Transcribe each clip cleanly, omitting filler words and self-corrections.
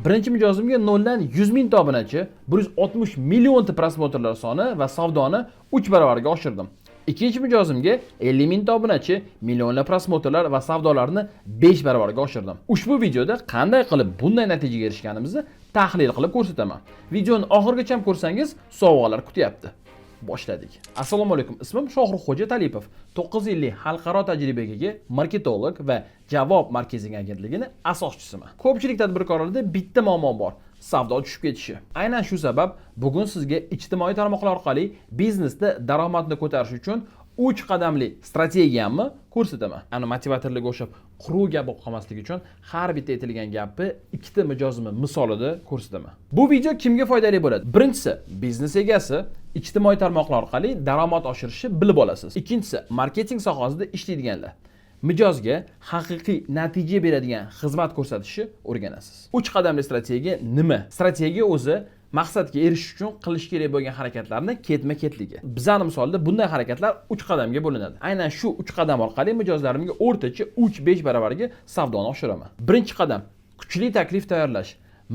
Birinchi mijozimga 0 dan 100 mingta obunachi, 160 millionta просмотр lar soni va savdoni 3 barobarga oshirdim. Ikkinchi mijozimga 50 mingta obunachi, millionlab просмотр lar va savdolarni 5 barobarga oshirdim. Ushbu videoda qanday qilib bunday natijaga erishganimizni tahlil qilib ko'rsataman. Videoni oxirigacha ko'rsangiz, sovg'alar kutyapti. Boshladik. Assalomu alaykum. Ismim Shohruxxo'ja Talipov. 9 yillik xalqaro tajribaga ega marketolog va Javob marketing agentligini asoschisiman. Ko'pchilik tadbirkorlarda bitta muammo bor: savdo tushib ketishi. Aynan shu sabab bugun sizga ijtimoiy tarmoqlar orqali biznesda daromadni ko'tarish uchun 3 qadamli strategiyamni ko'rsataman. Ana motivatorlarga o'xshab quruq gap bo'lib qolmasligi uchun har bitta aytilgan gapni ikkita mijozimni misolida ko'rsataman. Bu video kimga foydali bo'ladi? Birinchisi, biznes egasi, ijtimoiy tarmoqlar orqali daromad oshirishni bilib olasiz. Ikkinchisi, marketing sohasida ishlaydiganlar. Mijozga haqiqiy natija beradigan xizmat ko'rsatishni o'rganasiz. 3 qadamli strategiya nima? Strategiya o'zi maqsadga erishish uchun qilish kerak bo'lgan harakatlarni ketma-ketligi. Bizani misolda bunday harakatlar 3 qadamga bo'linadi. Aynan shu 3 qadam orqali mijozlarimga o'rtacha 3-5 barobarga savdoni oshiraman. Birinchi qadam: kuchli taklif tayyorlash.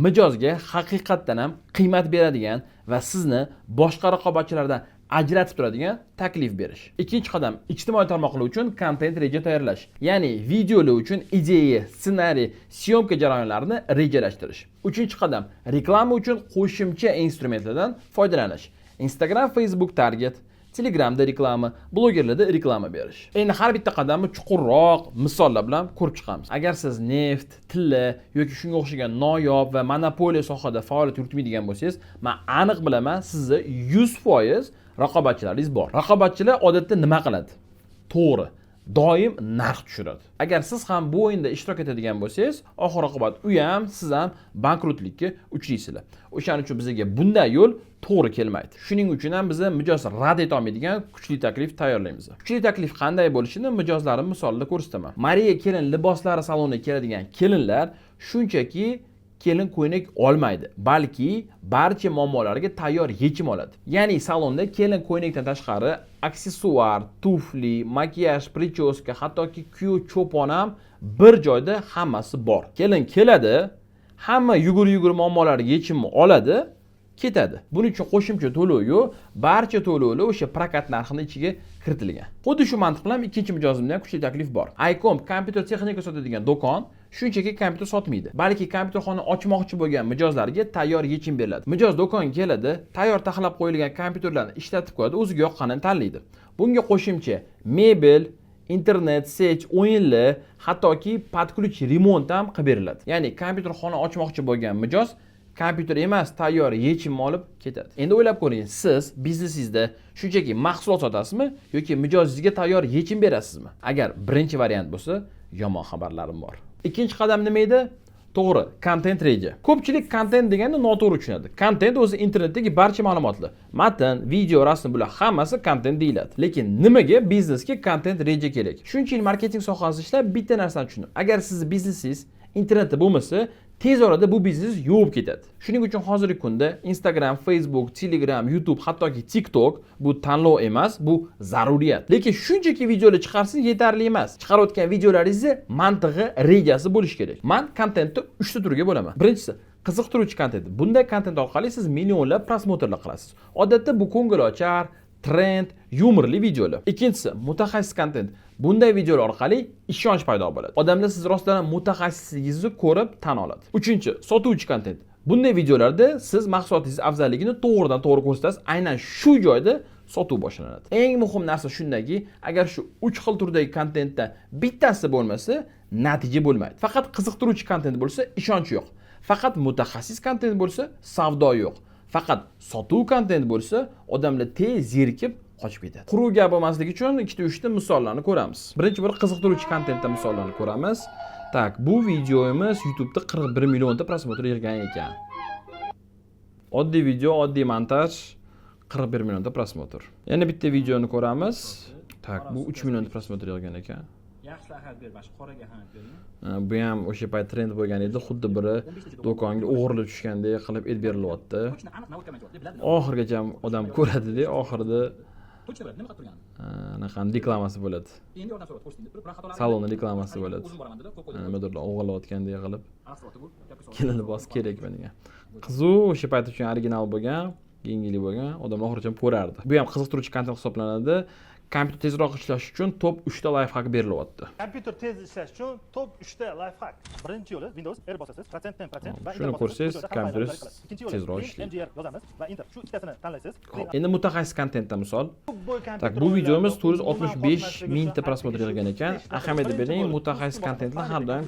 Mijozga haqiqatdan ham qiymat beradigan va sizni boshqa raqobatchilardan ajratib turadigan taklif berish. Ikkinchi qadam: ijtimoiy tarmoqlar uchun kontent reja tayyorlash. Ya'ni videolar uchun ideya, ssenariy, съёмка jarayonlarini rejalashtirish. Uchinchi qadam: reklama uchun qo'shimcha instrumentlardan foydalanish. Instagram, Facebook target, Telegramda reklama, blogerlarda reklama berish. Endi har bitta qadamni chuqurroq misollar bilan ko'rib chiqamiz. Agar siz neft, tilla yoki shunga o'xshagan noyob va monopoliya sohada faoliyat yuritmaydigan bo'lsangiz, men aniq bilaman, sizni 100% raqobatchilaringiz bor. Raqobatchilar odatda nima qiladi? To'g'ri, doim narx tushiradi. Agar siz ham bu o'yinda ishtirok etadigan bo'lsangiz, oxir oqibat u ham, siz ham bankrotlikka uchraysizlar. O'shaning uchun bizga bunday yo'l to'g'ri kelmaydi. Shuning uchun ham biz mijoz rad eta olmaydigan kuchli taklif tayyorlaymiz. Kuchli taklif qanday bo'lishini mijozlarim misolida ko'rsataman. Mariya kelin liboslari saloniga keladigan kelinlar shunchaki kelin ko'ylak olmaydi, balki barcha muammolarga tayyor yechim oladi. Ya'ni salonda kelin ko'ylakdan tashqari aksessuar, tufli, makiyaj, прическа, hattoki kuyov cho'pon ham bir joyda hammasi bor. Kelin keladi, hamma yugur-yugur muammolarga yechimni oladi, ketadi. Buning uchun qo'shimcha to'lov yo'q, barcha to'lovlar o'sha prokat narxini ichiga kiritilgan. Xuddi shu mantiq bilan ikkinchi mijozimda ham kuchli taklif bor. iComp kompyuter texnika sotadigan do'kon shunchaki kompyuter sotmaydi, balki kompyuterxona ochmoqchi bo'lgan mijozlarga tayyor yechim beriladi. Mijoz do'konga keladi, tayyor taxlab qo'yilgan kompyuterlarni ishlatib ko'radi, o'ziga yoqqanini tanlaydi. Bunga qo'shimcha mebel, internet, сеть, o'yinlar, hattoki под ключ remont ham qilib beriladi. Ya'ni kompyuterxona ochmoqchi bo'lgan mijoz kompyuter emas, tayyor yechimni olib ketadi. Endi o'ylab ko'ring, siz biznesingizda shunchaki mahsulot sotasizmi yoki mijozingizga tayyor yechim berasizmi? Agar birinchi variant bo'lsa, yomon xabarlarim bor. Ikkinchi qadam nima edi? To'g'ri, kontent reja. Ko'pchilik kontent deganda noto'g'ri tushunadi. Kontent o'zi internetdagi barcha ma'lumotlar. Matn, video, rasm, bular hammasi kontent deyiladi. Lekin nimaga biznesga kontent reja kerak? Shuncha yil marketing sohasida ishlab bitta narsani tushundim. Agar sizni biznesingiz internetda bo'lmasa, tez orada bu biznes yo'q ketadi. Shuning uchun hozirgi kunda Instagram, Facebook, Telegram, YouTube, hattoki TikTok bu tanlov emas, bu zaruriyat. Lekin shunchaki videolar chiqarsangiz yetarli emas. Chiqarayotgan videolaringizni mantig'i, rejasi bo'lishi kerak. Men kontentni 3 ta turga bo'laman. Birinchisi, qiziqtiruvchi kontent. Bunday kontent orqali siz millionlab просмотр lar qilasiz. Odatda bu ko'ngilochar, trend, yumorli videolar. Ikkinchisi, mutaxassis kontent. Bunday videolar orqali ishonch paydo bo'ladi. Odamlar siz rostdan ham mutaxassisligingizni ko'rib tan oladi. Uchinchi, sotuvchi kontent. Bunday videolarda siz mahsulotingiz afzalligini to'g'ridan to'g'ri ko'rsatasiz. Aynan shu joyda sotuv boshlanadi. Eng muhim narsa shundaki, agar shu uch xil turdagi kontentdan bittasi bo'lmasa, natija bo'lmaydi. Faqat qiziqtiruvchi kontent bo'lsa, ishonch yo'q. Faqat mutaxassis kontent bo'lsa, savdo yo'q. Faqat sotuv kontent bo'lsa, odamlar tez zerikib qochib ketadi. Quruq gap bo'lmasligi uchun ikkita uchta misollarni ko'ramiz. Birinchi bir qiziqtiruvchi kontentda misollarni ko'ramiz. Так, bu videomiz YouTube'da 41 millionta просмотр yig'gan ekan. Oddiy video, oddiy montaj, 41 millionta просмотр. Yana bitta videoni ko'ramiz. Так, bu 3 millionta просмотр yig'gan ekan. Yaxshisi ahamiyat ber, mana shu qoraga ahamiyat bering. Bu ham o'sha payt trend bo'lgan edi, xuddi biri do'konga o'g'irlab tushgandek qilib aytib berilyapti. Точно aniq наводка bilan biladi. Oxirigacha odam ko'radida, oxirida Точно biladi, nima qilib turganini. Anaqani reklamasi bo'ladi. Endi yordam so'rab ko'rsating deb turib, bilan xatolar. Salonni reklamasi bo'ladi. O'zim boraman dedi, qo'yib qo'ydi. Nimadirlar o'g'irlayotgandek qilib Araqsirotdi bu. Gapga soldi. Kelini bos kerak bunga. Qiziq, o'sha payt uchun original bo'lgan, yengillik bo'lgan, odamlar oxirigacha ko'rardi. Bu ham qiziqtiruvchi kontent hisoblanadi. Kompyuter tezroq ishlash uchun top 3 ta лайфхак berilyapti. Kompyuter tez ishlash uchun top 3 ta лайфхак. Birinchi yo'li: Windows R bosasiz, процент m процент va Shuni Enter bosasiz. Ko'rsangiz, Bu joyda hamma kompyuteringiz fayllar qiladi. Ikkinchi yo'li tezroq Win ishlaydi. MGR yozamiz va Enter. Shu ikkitasini tanlaysiz. Xo'p, endi mutaxassis kontentdan misol. Любой Так, kompyuter bu videomiz o'yinlarida 465 mingta просмотр yig'gan ekan. Ahamiyat bering, mutaxassis kontentlar har doim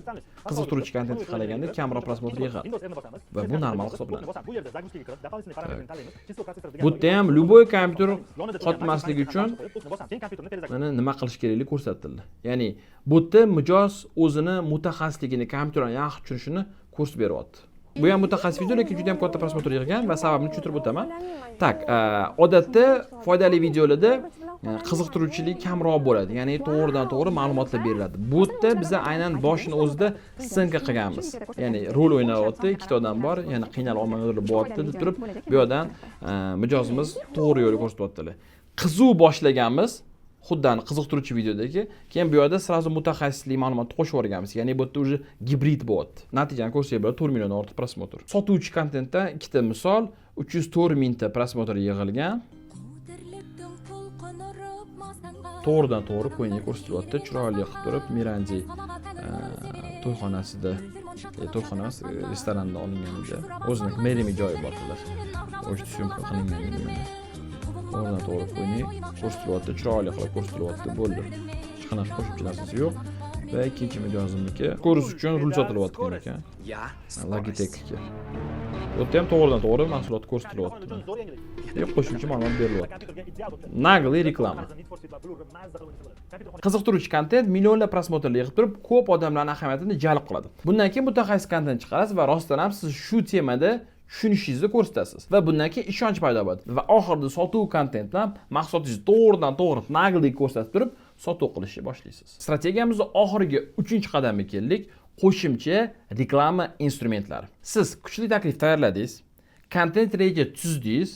qiziqtiruvchi kontentga qaraganda kamroq просмотр yig'adi. Windows R ni bosamiz. Va bu normal hisoblanadi. Bu yerda загрузка ga kirib, дополнительный parametrni tanlaymiz. Число процессоров degan Bu joyga yerda ham любой kompyuter yonida turgan qotmasligi uchun bosamiz. Keyin kompyuterni перезагрузка mana nima qilish kerakligi ko'rsatildi. Ya'ni bu yerda mijoz o'zini mutaxassisligini, kompyuterni yaxshi tushunishini ko'rsatib beryapti. Bu ham mutaxassis video, lekin juda ham katta просмотр yig'gan va sababini tushuntirib o'taman. Так, odatda foydali videolarda qiziqtiruvchilik kamroq bo'ladi, ya'ni to'g'ridan to'g'ri ma'lumotlar beriladi. Bu yerda biza aynan boshini o'zida сценка qilganmiz, ya'ni rol o'ynayapti, ikkita odam bor, ya'ni qiynalib olmaganlar bo'lyapti deb turib, bu yoqdan mijozimiz to'g'ri yo'lni ko'rsatyaptilar. Qiziq boshlaganmiz, xuddi qiziqtiruvchi videodagi, keyin bu yoqda сразу mutaxassislik ma'lumotni qo'shib yuborganmiz, ya'ni bu yerda уже gibrid bo'lyapti. Natijani ko'rsak bo'ladi, 4 milliondan ortiq просмотр. Sotuvchi kontentdan ikkita misol: 304 mingta просмотр yig'ilgan. To'g'ridan to'g'ri ko'ngilga ko'rsatilyapti, chiroyli qilib turib, Mirandi to'yxonasida, to'yxona emas, restoranda olingan edi. O'zini Merimi joyi bor xullas, o'sha съёмка qilingan edi. Mana, to'g'ridan to'g'ri ko'ngil ko'rsatilyapti, chiroyli qilib ko'rsatilyapti, bo'ldi, hech qanaqa qo'shimcha narsasi yo'q. Va ikkinchi mijozimniki ko'rish uchun rul sotilayotgan ekan, Logitechniki. Bu yerda ham to'g'ridan to'g'ri mahsulot ko'rsatilyapti Uchun zo'r yangilik. и qo'shimcha ma'lumot berilyapti. Kompyuterga ideal bo'lib Наглый reklama. Need for Speed va Blur mazza qilib o'ynasa bo'ladi. Kompyuter Qiziqtiruvchi kontent millionlab просмотр lar yig'ib turib, ko'p odamlarni ahamiyatini jalb qiladi. Bundan keyin mutaxassis kontent chiqarasiz va rostdan ham siz shu temada tushunishingizni ko'rsatasiz va bundan keyin ishonch paydo bo'ladi va oxirida sotuv kontent bilan mahsulotingizni to'g'ridan to'g'ri наглый ko'rsatib turib, sotuv qilishni boshlaysiz. Strategiyamizni oxirgi, uchinchi qadamiga keldik: qo'shimcha reklama instrumentlari. Siz kuchli taklif tayyorladingiz, kontent reja tuzdingiz,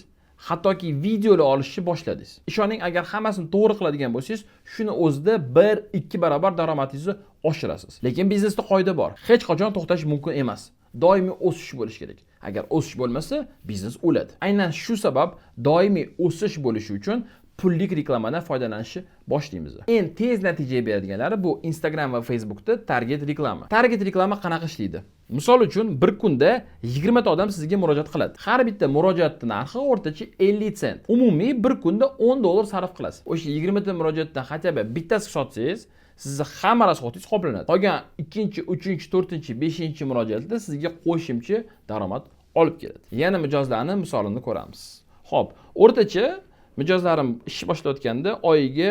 hattoki videolar olishni boshladingiz. Ishoning, agar hammasini to'g'ri qiladigan bo'lsangiz, shuni o'zida 1-2 barobar daromadingizni oshirasiz. Lekin biznesda qoida bor: hech qachon to'xtash mumkin emas, doimiy o'sish bo'lishi kerak. Agar o'sish bo'lmasa, biznes o'ladi. Aynan shu sabab doimiy o'sish bo'lishi uchun pullik reklamadan foydalanishni boshlaymiz. Eng tez natija beradiganlari bu Instagram va Facebookda target reklama. Target reklama qanaqa ishlaydi? Misol uchun, bir kunda 20 ta odam sizga murojaat qiladi. Har bitta murojaatni narxi o'rtacha 50 sent. Umumiy bir kunda 10 dollar sarf qilasiz. O'sha 20 ta murojaatdan хотя бы bittasi sotsangiz, sizni hamma расход ingiz qoplanadi. Qolgan ikkinchi, uchinchi, to'rtinchi, beshinchi murojaatda sizga qo'shimcha daromad olib keladi. Yana mijozlarni misolini ko'ramiz. Xo'p, o'rtacha mijozlarim ish boshlayotganda oyiga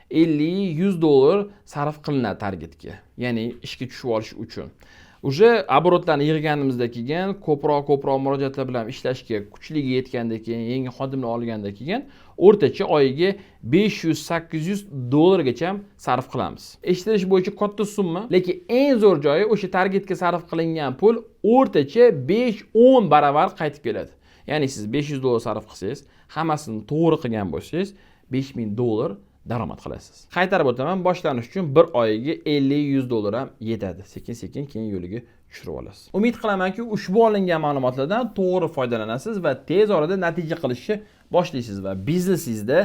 50-100 dollar sarf qilinadi targetga, ya'ni ishga tushib olish uchun. Уже оборот larni yig'ganimizdan keyin, ko'proq ko'proq murojaatlar bilan ishlashga kuchliga yetgandan keyin, yangi xodimlar olgandan keyin o'rtacha oyiga 500-800 dollargacha sarf qilamiz. Eshitilish bo'yicha katta summa, lekin eng zo'r joyi, o'sha targetga sarf qilingan pul o'rtacha 5-10 baravar qaytib keladi. Ya'ni siz 500 dollar sarf qilsangiz, hammasini to'g'ri qilgan bo'lsangiz, 5000 dollar daromad qilasiz. Qaytarib o'taman, boshlanish uchun bir oyiga 50-100 dollar ham yetadi. Sekin sekin keyin yo'liga tushirib olasiz. Umid qilamanki, ushbu olingan ma'lumotlardan to'g'ri foydalanasiz va tez orada natija qilishni boshlaysiz va biznesingizda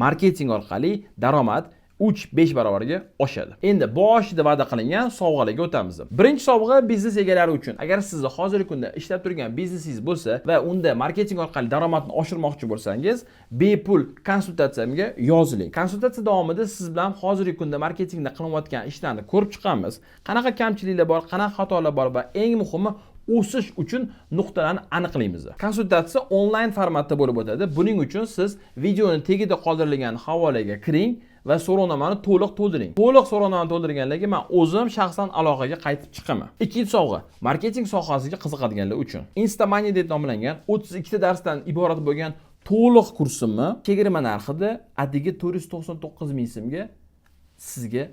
marketing orqali daromad 3-5 barobarga oshadi. Endi boshida va'da qilingan sovg'alarga o'tamiz. Birinchi sovg'a biznes egalari uchun. Agar sizni hozirgi kunda ishlab turgan biznesingiz bo'lsa va unda marketing orqali daromadni oshirmoqchi bo'lsangiz, bepul konsultatsiyamga yoziling. Konsultatsiya davomida siz bilan hozirgi kunda marketingda qilinayotgan ishlarni ko'rib chiqamiz. Qanaqa kamchiliklar bor, qanaqa xatolar bor va eng muhimi, o'sish uchun nuqtalarni aniqlaymiz. Konsultatsiya onlayn formatda bo'lib o'tadi. Buning uchun siz videoni tagida qoldirilgan havolaga kiring va so'rovnomani to'liq to'ldiring. To'liq so'rovnomani to'ldirganlarga men o'zim shaxsan aloqaga qaytib chiqaman. Ikkinchi sovg'a marketing sohasiga qiziqadiganlar uchun. Instamania deb nomlangan 32 ta darsdan iborat bo'lgan to'liq kursimni chegirma narxida atigi 499 ming so'mga sizga.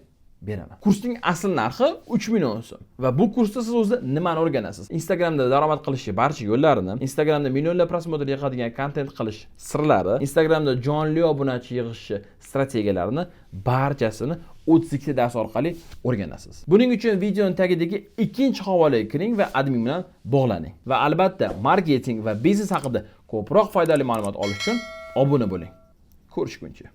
beraman. Kursning asl narxi 3 million so'm va bu kursda siz o'zi nimani o'rganasiz? Instagramda daromad qilishni barcha yo'llarini, Instagramda millionlab просмотр yig'adigan kontent qilish sirlari, Instagramda jonli obunachi yig'ish strategiyalarini, barchasini 32 ta dars orqali o'rganasiz. Buning uchun videoning tagidagi ikkinchi havolaga kiring va admin bilan bog'laning. Va albatta, marketing va biznes haqida ko'proq foydali ma'lumot olish uchun obuna bo'ling. Ko'rishguncha.